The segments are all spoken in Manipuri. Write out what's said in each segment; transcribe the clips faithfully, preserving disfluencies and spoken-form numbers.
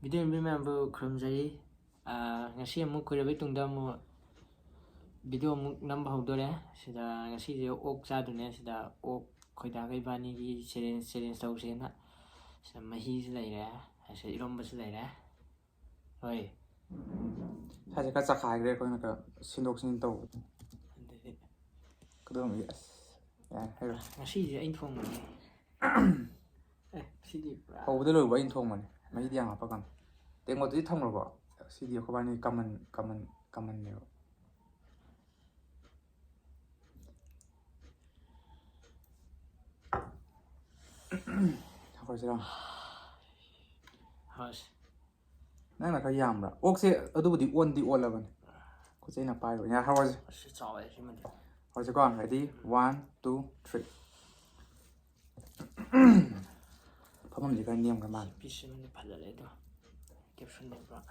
ꯚꯤꯗꯤꯑꯣ ꯌꯦꯡꯕꯤꯕ ꯃꯌꯥꯝꯕꯨ ꯈꯨꯔꯨꯝꯖꯔꯤ꯫ ꯑꯥ, ꯉꯁꯤ ꯑꯃꯨꯛ ꯀꯨꯏꯔꯕꯩ ꯇꯨꯡꯗ ꯑꯃꯨꯛ ꯚꯤꯗꯤꯑꯣ ꯑꯃꯨꯛ ꯅꯝꯕ ꯍꯧꯗꯣꯔꯦ꯫ ꯁꯤꯗ ꯉꯁꯤꯁꯦ ꯑꯣꯛ ꯆꯥꯗꯣꯏꯅꯦ꯫ ꯁꯤꯗ ꯑꯣꯛ ꯈꯣꯏꯗꯥꯒ ꯏꯕꯥꯅꯤꯒꯤ ꯆꯦꯂꯦꯟꯖ, ꯆꯦꯂꯦꯟꯖ ꯇꯧꯁꯦꯅ꯫ ꯁꯤꯗ ꯃꯍꯤꯁꯨ ꯂꯩꯔꯦ, ꯁꯤꯗ ꯏꯔꯣꯝꯕꯁꯨ ꯂꯩꯔꯦ꯫ ꯍꯣꯏ꯫ ꯁꯥꯏꯁꯦ ꯈꯔ ꯆꯈꯥꯏꯈ꯭ꯔꯦ, ꯑꯩꯈꯣꯏꯅ ꯈꯔ ꯁꯤꯟꯗꯣꯛ ꯁꯤꯟꯖꯤꯟ ꯇꯧꯕꯗꯣ꯫ ꯑꯗꯨꯗꯤ ꯀꯩꯗꯧꯔꯝꯃꯒꯦ? ꯑꯁ, ꯌꯥꯔꯦ, ꯍꯥꯏꯔꯣ꯫ ꯉꯁꯤꯁꯦ ꯑꯩꯅ ꯊꯣꯡꯕꯅꯦ꯫ ꯑꯦ, ꯁꯤꯗꯤ ꯄꯨꯔꯥ ꯍꯧꯕꯗ ꯂꯣꯏꯕ ꯑꯩꯅ ꯊꯣꯡꯕꯅꯦ꯫ ꯃꯍꯤꯗꯤ ꯌꯥꯝ ꯍꯥꯞꯄꯛꯀꯅꯨ꯫ ꯇꯦꯡꯀꯣꯠꯇꯨꯗꯤ ꯊꯝꯈ꯭ꯔꯕꯣ? ꯁꯤꯗꯤ ꯑꯩꯈꯣꯏꯕꯥꯅꯤ ꯀꯃꯟ, ꯀꯃꯟ, ꯀꯃꯟꯅꯦꯕ꯫ ꯍꯧꯔꯁꯤꯔꯣ? ꯍꯣꯏ꯫ ꯅꯪꯅ ꯈꯔ ꯌꯥꯝꯕ꯭ꯔꯥ? ꯑꯣꯛꯁꯦ ꯑꯗꯨꯕꯨꯗꯤ ꯑꯣꯟꯗꯤ ꯑꯣꯜꯂꯕꯅꯦ꯫ ꯈꯨꯠꯁꯦ ꯑꯩꯅ ꯄꯥꯏꯕ꯫ ꯌꯥꯔꯦ, ꯍꯧꯔꯁꯦ꯫ ꯑꯁ, ꯆꯥꯎꯋꯦ ꯁꯤꯃꯗꯤ꯫ ꯍꯧꯔꯁꯤꯀꯣ? Ready? One, two, three. ꯐꯝꯐꯝꯁꯦ ꯈꯔ ꯅꯦꯝꯈ꯭ꯔ ꯃꯥꯜꯂꯦ꯫ ꯄꯤꯁ ꯑꯃꯗꯤ ꯐꯖꯔꯦ ꯑꯗꯣ꯫ ꯀꯦꯞꯁꯨꯟꯅꯦ ꯄꯨꯔꯥ꯫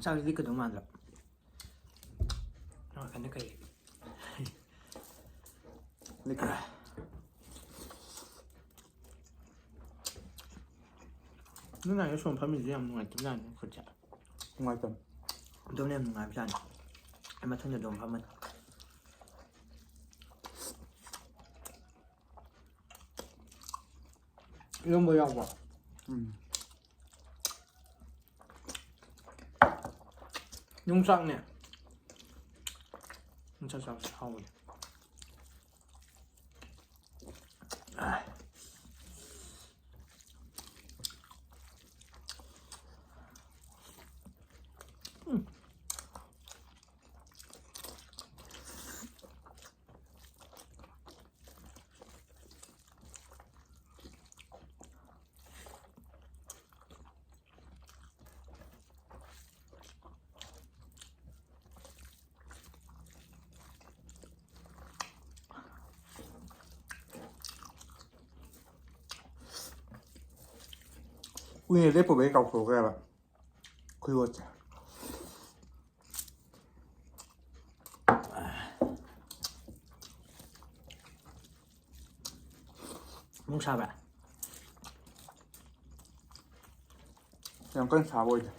ꯆꯥꯛꯁꯤ ꯂꯤꯛꯀꯗꯧ ꯃꯥꯟꯗ꯭ꯔꯣ? ꯅꯥꯀꯟꯗ ꯀꯩ? ꯂꯤꯛꯀꯅꯤ꯫ ꯅꯪ ꯅꯍꯥꯟ ꯁꯣꯝ ꯐꯝꯃꯤꯁꯦ ꯌꯥꯝ ꯅꯨꯡꯉꯥꯏꯇꯕꯖꯥꯠꯅꯤ ꯈꯨꯠꯁꯦ꯫ ꯅꯨꯡꯉꯥꯏꯇꯕꯅꯤ꯫ ꯑꯗꯨꯝ ꯌꯥꯝ ꯅꯨꯡꯉꯥꯏꯕꯖꯥꯠꯅꯤ꯫ ꯑꯩ ꯃꯊꯪꯗ ꯑꯗꯨꯝ ꯐꯝꯃꯅꯤ꯫ ꯏꯔꯣꯝꯕ ꯌꯥꯎꯕ꯭ꯔꯣ? ꯎꯝ꯫ ꯌꯣꯡꯆꯥꯛꯅꯦ꯫ ꯌꯣꯡꯆꯥꯛ ꯆꯥꯕꯁꯦ ꯍꯥꯎꯕꯅꯦ꯫ ꯎꯝ꯫ ꯀꯨꯏꯅ ꯂꯦꯞꯄꯨꯕꯩ ꯀꯥꯎꯊꯣꯛꯈ꯭ꯔꯦꯕ ꯈꯨꯌꯣꯠꯁꯦ꯫ ꯅꯨꯡ ꯁꯥꯕ꯭ꯔꯥ? ꯌꯥꯝ ꯀꯟꯅ ꯁꯥꯕ ꯑꯣꯏꯗꯦ꯫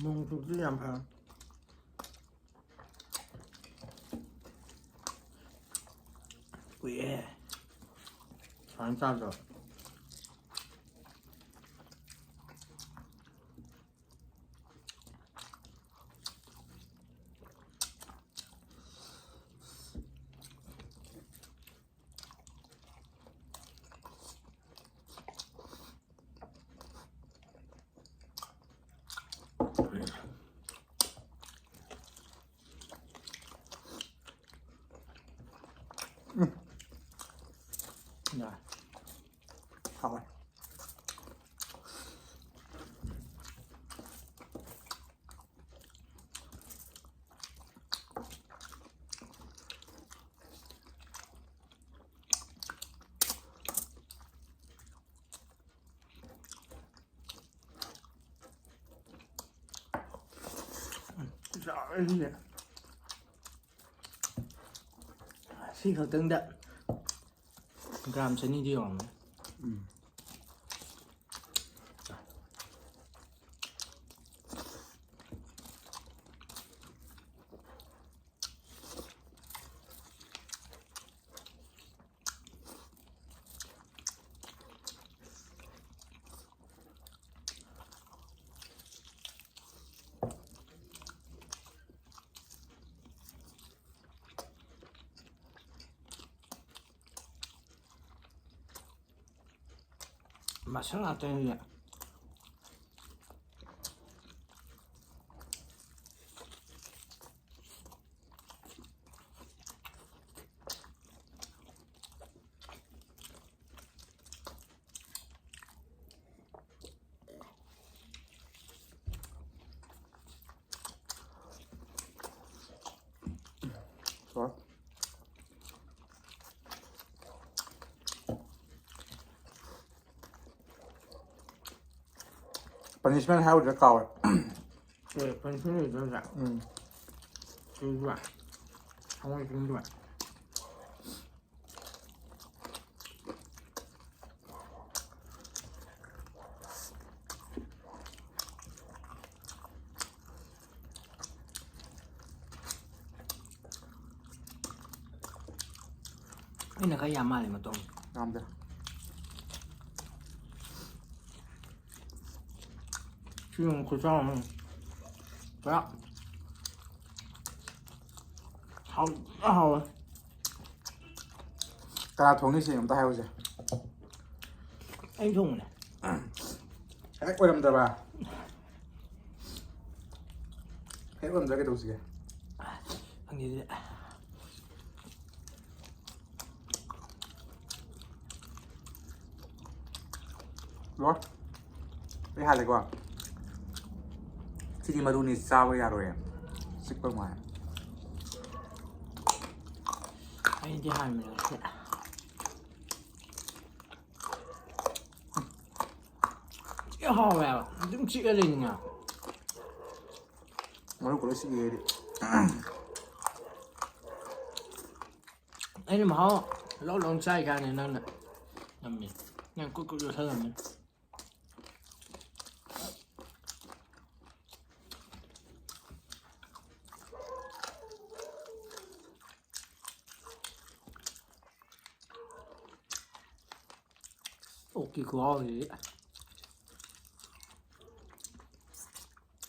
ꯅꯣꯡ ꯆꯨꯕꯁꯦ ꯌꯥꯝ ꯐꯔꯦ꯫ ꯀꯨꯏꯔꯦ ꯁꯨꯃꯥꯏꯅ ꯆꯥꯗꯕ꯫ ꯎꯝ꯫ ꯌꯥꯔꯦ꯫ ꯍꯥꯎꯋꯦ꯫ ꯆꯥꯎꯔꯦ ꯁꯤꯗꯤ꯫ ꯁꯤ ꯈꯛꯇꯪꯗ ꯒ꯭ꯔꯥꯝ ꯆꯅꯤꯗꯤ ꯌꯧꯔꯝꯃꯅꯤ꯫ ꯎꯝ꯫ ꯃꯁꯜ ꯉꯥꯛꯇꯅꯤꯅꯦ꯫ Punishment ꯍꯥꯏꯔꯨꯗ꯭ꯔꯥ ꯀꯥꯎꯔꯦ꯫ ꯑꯦ ꯐꯪꯁꯟ ꯂꯩꯗꯣꯏꯗ꯭ꯔꯥ? ꯎꯝ꯫ ꯀꯩꯗꯨꯕ? ꯊꯥꯡꯃꯩꯕꯟꯒꯤꯗꯨꯕ? ꯑꯩꯅ ꯈꯔ ꯌꯥꯝ ꯃꯥꯜꯂꯦ ꯃꯇꯣꯡ꯫ ꯌꯥꯝꯗꯦ꯫ ꯁꯤ ꯌꯦꯡꯉꯨ ꯈꯨꯆꯥꯎ ꯑꯃ꯫ ꯄꯨꯔꯥ ꯍꯥꯎ ꯍꯥꯎꯋꯦ꯫ ꯀꯅꯥ ꯊꯣꯡꯅꯤ ꯁꯤ ꯑꯝꯇ ꯍꯥꯏꯔꯨꯁꯦ꯫ ꯑꯩ ꯊꯣꯡꯕꯅꯦ꯫ ꯍꯦꯛ ꯑꯣꯏꯔꯝꯗ꯭ꯔꯕ? ꯍꯦꯛ ꯑꯣꯏꯔꯝꯗ꯭ꯔꯥ ꯀꯩꯗꯧꯁꯤꯒꯦ? ꯈꯪꯗꯦ ꯑꯗꯨꯗꯤ꯫ ꯂꯣꯏ꯫ ꯑꯩ ꯍꯥꯜꯂꯦꯀꯣ꯫ ꯁꯤꯗꯤ ꯃꯔꯨꯅꯤ ꯆꯥꯕ ꯌꯥꯔꯣꯏꯌꯦ꯫ ꯆꯤꯛꯄ ꯃꯥꯜꯂꯦ꯫ ꯑꯩꯗꯤ ꯍꯥꯟꯕꯅꯦ ꯉꯁꯤ꯫ ꯊꯤ ꯍꯥꯎꯋꯦ ꯍꯥꯏꯕ꯫ ꯑꯗꯨꯝ ꯆꯤꯛꯑ ꯂꯩꯅꯤꯡꯉꯦ꯫ ꯃꯔꯨ ꯄꯨꯂꯞ ꯁꯤꯒꯦ ꯑꯩꯗꯤ꯫ ꯑꯩꯅ ꯃꯍꯥꯎ ꯂꯧ ꯂꯧ ꯆꯥꯏ ꯀꯥꯟꯗ ꯅꯪꯅ ꯉꯝꯃꯤ꯫ ꯅꯪ ꯀꯨꯠ ꯀꯨꯠ ꯌꯣꯠꯁꯜꯂꯝꯃꯤ꯫ ꯑꯣꯛꯀꯤ ꯈꯨꯍꯥꯎꯁꯤꯗꯤ꯫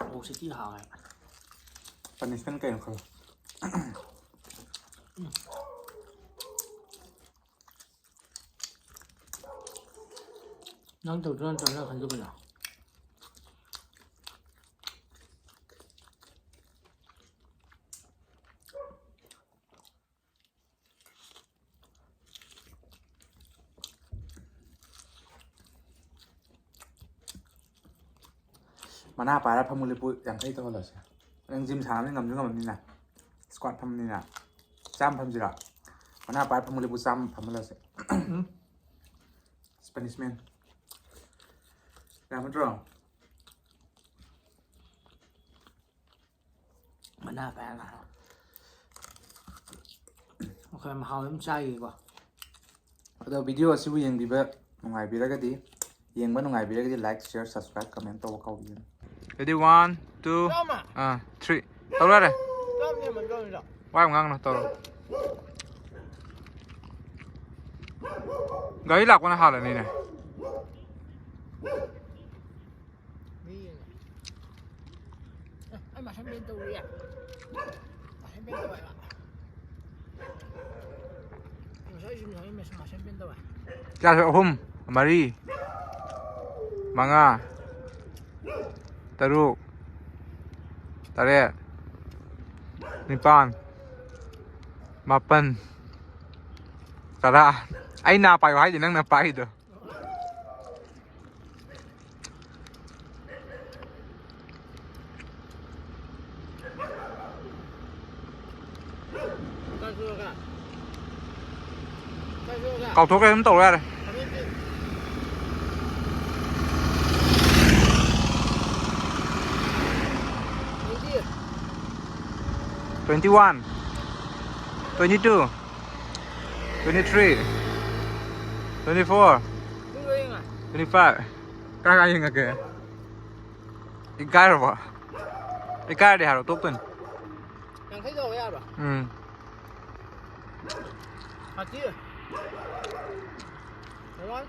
ꯑꯣꯛꯁꯤ ꯊꯤ ꯍꯥꯎꯋꯦ꯫ Punishment ꯀꯩꯅꯣ ꯈꯜꯂꯣ꯫ ꯅꯪ ꯇꯧꯗꯣꯏꯔ ꯅꯠꯇ꯭ꯔꯒ ꯅꯪ ꯈꯟꯗꯣꯛꯀꯗ꯭ꯔꯥ? ꯃꯅꯥ ꯄꯥꯏꯔ ꯐꯝꯃꯨ ꯂꯦꯞꯄꯨ ꯌꯥꯡꯈꯩ ꯇꯧꯍꯜꯂꯁꯦ꯫ ꯅꯪ gym ꯁꯥꯟꯅꯕꯅꯤ ꯉꯝꯁꯨ ꯉꯝꯃꯅꯤꯅ꯫ Squat ꯐꯝꯕꯅꯤꯅ꯫ ꯆꯥꯝꯃ ꯐꯝꯁꯤꯔꯥ? ꯃꯅꯥ ꯄꯥꯏꯔ ꯐꯝꯃꯨ ꯂꯦꯞꯄꯨ ꯆꯥꯝꯃ ꯐꯝꯍꯜꯂꯁꯦ꯫ ꯎꯝ꯫ Punishment꯫ ꯌꯥꯝ ꯅꯠꯇ꯭ꯔꯣ? ꯅꯥ ꯐꯖꯅ ꯉꯥꯡꯉꯣ꯫ ꯑꯩꯈꯣꯏ ꯃꯍꯥꯎ ꯑꯗꯨꯝ ꯆꯥꯈꯤꯀꯣ꯫ ꯑꯗꯣ ꯚꯤꯗꯤꯑꯣ ꯑꯁꯤꯕꯨ ꯌꯦꯡꯕꯤꯕ ꯅꯨꯡꯉꯥꯏꯕꯤꯔꯒꯗꯤ, ꯌꯦꯡꯕ ꯅꯨꯡꯉꯥꯏꯕꯤꯔꯒꯗꯤ like, share, subscribe, comment ꯇꯧꯕ ꯀꯥꯎꯕꯤꯒꯅꯨ꯫ Ready, one, two, ꯆꯥꯝꯃ꯫ ꯑꯥ, three꯫ ꯇꯧꯔꯣ ꯌꯥꯔꯦ꯫ ꯆꯥꯝꯃ ꯌꯥꯝꯃꯟꯗ꯭ꯔꯣ ꯑꯗꯨꯗꯣ? ꯋꯥ ꯌꯥꯝ ꯉꯥꯡꯒꯅꯨ, ꯇꯧꯔꯣ꯫ ꯒꯥꯔꯤ ꯂꯥꯛꯄꯅ ꯍꯥꯜꯂꯅꯤꯅꯦ꯫ ꯃꯤ ꯌꯦꯡꯉꯦ꯫ ꯑꯦ, ꯑꯩ ꯃꯁꯝ ꯕꯦꯟ ꯇꯧꯔꯤꯌꯦ꯫ ꯃꯁꯝ ꯕꯦꯟ ꯇꯧꯋꯦꯕ꯫ ꯉꯁꯥꯏ ꯁꯨꯝ ꯁꯥꯟꯅꯩ ꯃꯁꯝ, ꯃꯁꯝ ꯕꯦꯟ ꯇꯧꯋꯦ꯫ ꯀꯌꯥꯁꯨ? ꯑꯍꯨꯝ, ꯃꯔꯤ, ꯃꯉꯥ, ꯇꯔꯨꯛ, ꯇꯔꯦꯠ, ꯅꯤꯄꯥꯟ, ꯃꯥꯄꯟ, ꯇꯔꯥ꯫ ꯑꯩ ꯅꯥ ꯄꯥꯏꯌꯣ ꯍꯥꯏꯗꯤ ꯅꯪꯅ ꯄꯥꯏꯗꯣ꯫ ꯀꯥꯎꯊꯣꯛꯈ꯭ꯔꯦ, ꯑꯗꯨꯝ ꯇꯧꯔꯣ ꯌꯥꯔꯦ꯫ Twenty one, twenty two, twenty three, twenty four, twenty five꯫ ꯀꯥꯏ ꯀꯥꯏ ꯌꯦꯡꯉꯛꯀꯦ? ꯏꯀꯥꯏꯔꯕꯣ? ꯏꯀꯥꯏꯔꯗꯤ ꯍꯥꯏꯔꯣ, ꯇꯣꯛꯇꯣꯏꯅꯤ꯫ ꯌꯥꯡꯈꯩ ꯇꯧꯕ ꯌꯥꯕ꯭ꯔꯣ? ꯎꯝ꯫ ꯐꯥꯇꯤ꯫ ꯍꯦꯔꯣꯟ꯫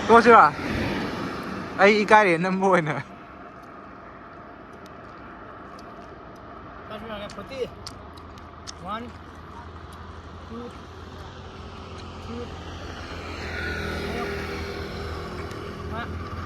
ꯇꯣꯛꯑꯁꯤꯔꯣ? ꯑꯩ ꯏꯀꯥꯏꯔꯦ ꯅꯝꯕ ꯑꯣꯏꯅ꯫ Forty. One, two, three, four, five.